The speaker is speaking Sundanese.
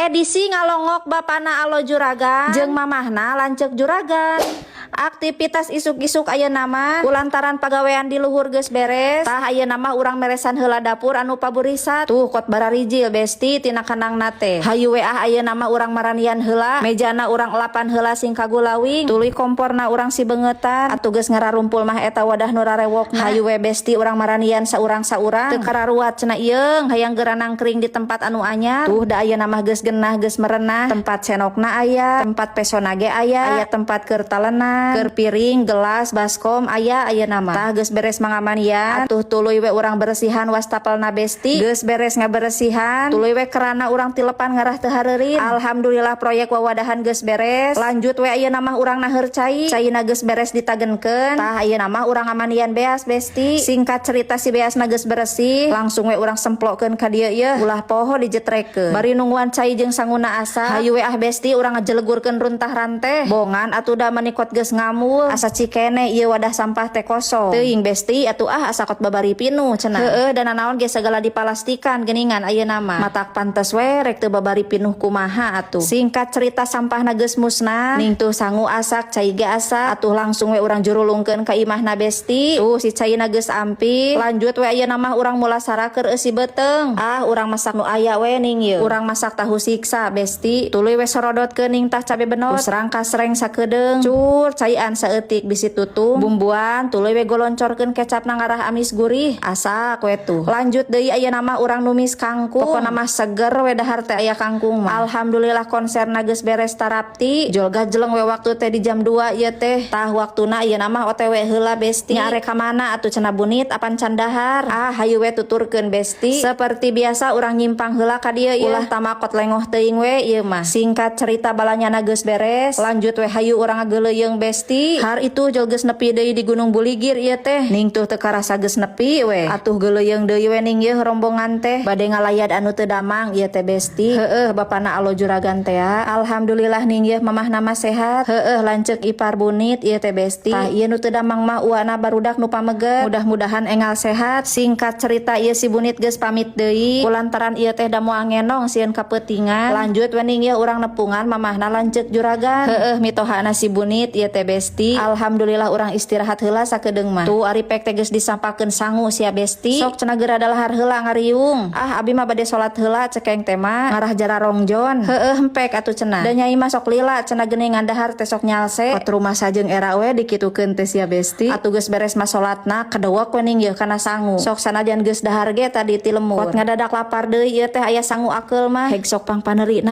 Edisi ngalongok bapana alo juragan jeung mamahna lanceuk juragan. Aktivitas isuk-isuk ayeuna mah kulantaran pagawean di luhur geus beres. Tah, ayeuna mah urang meresan heula dapur anu paburisat. Tuh, kot bararijil, Besti, tina kandangna teh. Hayu we ah, ayeuna mah urang marandian heula. Mejana urang elapan heula sing kagulawing. Tuluy komporna urang sibeungeutan. Atuh geus ngararumpul mah eta wadah nu rarewokna. Hayu we, Besti, urang marandian saurang-saurang. Teu kararuat cenah ieung hayang geura nangkring di tempat anu anyar. Tuh, da ayeuna mah geus genah, geus merenah. Tempat senokna aya, tempat pesona ge aya, aya tempat keur talenan, keur piring, gelas, baskom aya ayeuna mah. Tah, geus beres mangamandian, atuh tuluy we urang beresihan wastafelna, Besti. Geus beres ngaberesihan, tuluy we kerana urang tilepan ngarah teu hareurin. Alhamdulillah, proyek wawadahan geus beres. Lanjut we, ayeuna mah urang naheur cai. Caina geus beres ditagenkeun. Tah, ayeuna mah urang ngamandian beas, Besti. Singkat cerita, si beasna geus beresih, langsung we urang semplokkeun ka dieu yeuh. Ulah poho dijetrekeun. Bari nungguan cai jeung sanguna asa. Hayu we ah, Besti, urang ngajelegurkeun runtah ranteh. Bongan atuh da meni kot geus ngamul. Asa cikene ieu wadah sampah teh kosong. Teuing, Besti, atuh ah, asa kot babari pinuh cenah. Heueuh, da nanaon ge segala dipalastikan geuningan ayeuna mah. Matak pantes we rek teu babari pinuh kumaha atuh. Singkat cerita, sampahna geus musnah. Ning tuh, sangu asak, cai ge asak. Atuh langsung we urang jurulungkeun ka imahna, Besti. Tuh, si caina geus ampih. Lanjut we, ayeuna mah urang mulasara keur eusi beuteung. Ah, urang masak nu aya we ning ieu. Urang masak tahu siksa, Besti. Tuluy we sorodotkeun ning tah cabe benot. Rangkas reng sakedeung. Cur caian saeutik bisi tutung. Bumbuan tuluy we goloncorkeun kecapna ngarah amis gurih. Asak we tuh. Lanjut deui, ayeuna mah urang numis kangkung. Pokona mah seger we dahar teh aya kangkung mah. Alhamdulillah, konserna geus beres tarapti. Jol gajleng we waktu teh di jam 2 ieu teh. Tah, waktuna ayeuna mah OTW heula, Besti. Nya arek ka mana atuh cenah bunit, apan can dahar. Ah, hayu we tuturkeun, Besti. Seperti biasa urang nyimpang heula ka dieu ieu. Ulah tamakot lengoh teuing we ieu mah. Singkat cerita, balanyana geus beres. Lanjut we, hayu urang ngageuleuyeung, Besti. Har itu jol geus nepi deui di Gunung Buligir ieu teh. Ning tuh, teu karasa geus nepi we. Atuh geuleuyeung deui we ning yeuh rombongan teh. Bade ngalayad anu teu damang ieu teh, Besti. Heueuh, bapana alo juragan teh ya. Alhamdulillah ning yeuh mamahna mah sehat. Heueuh, lanceuk ipar bunit ieu teh, Besti. Tah, ieu nu teu damang mah uana barudak nu pameget. Mudah-mudahan engal sehat. Singkat cerita, ieu si bunit geus pamit deui. Kulantaran ieu teh da moal ngenong sieun kapeutingan. Lanjut we ning yeuh urang nepungan mamahna lanceuk juragan. Heueuh, mitohana si bunit ieu teh, Besti. Alhamdulillah, urang istirahat heula sakedeung mah. Tuh, ari pek teh geus disampakeun sangu sia, Besti. Sok cenah geura dalahar heula ngariung. Ah, abi mah bade salat heula, cekeng teh mah ngarah jararongjon. Heueuh, empek atuh cenah. Da nyai mah sok lila cenah, geuningan dahar teh sok nyalse. Kot rumah sajeng era we dikitukeun teh sia, Besti. Atuh geus beres mah salatna kadewek we ning yeuh kana sangu. Sok sanajan geus dahar ge tadi ti lembur. Kot ngadadak lapar deui ieu teh aya sangu akeul mah. Heg sok pangpanerina.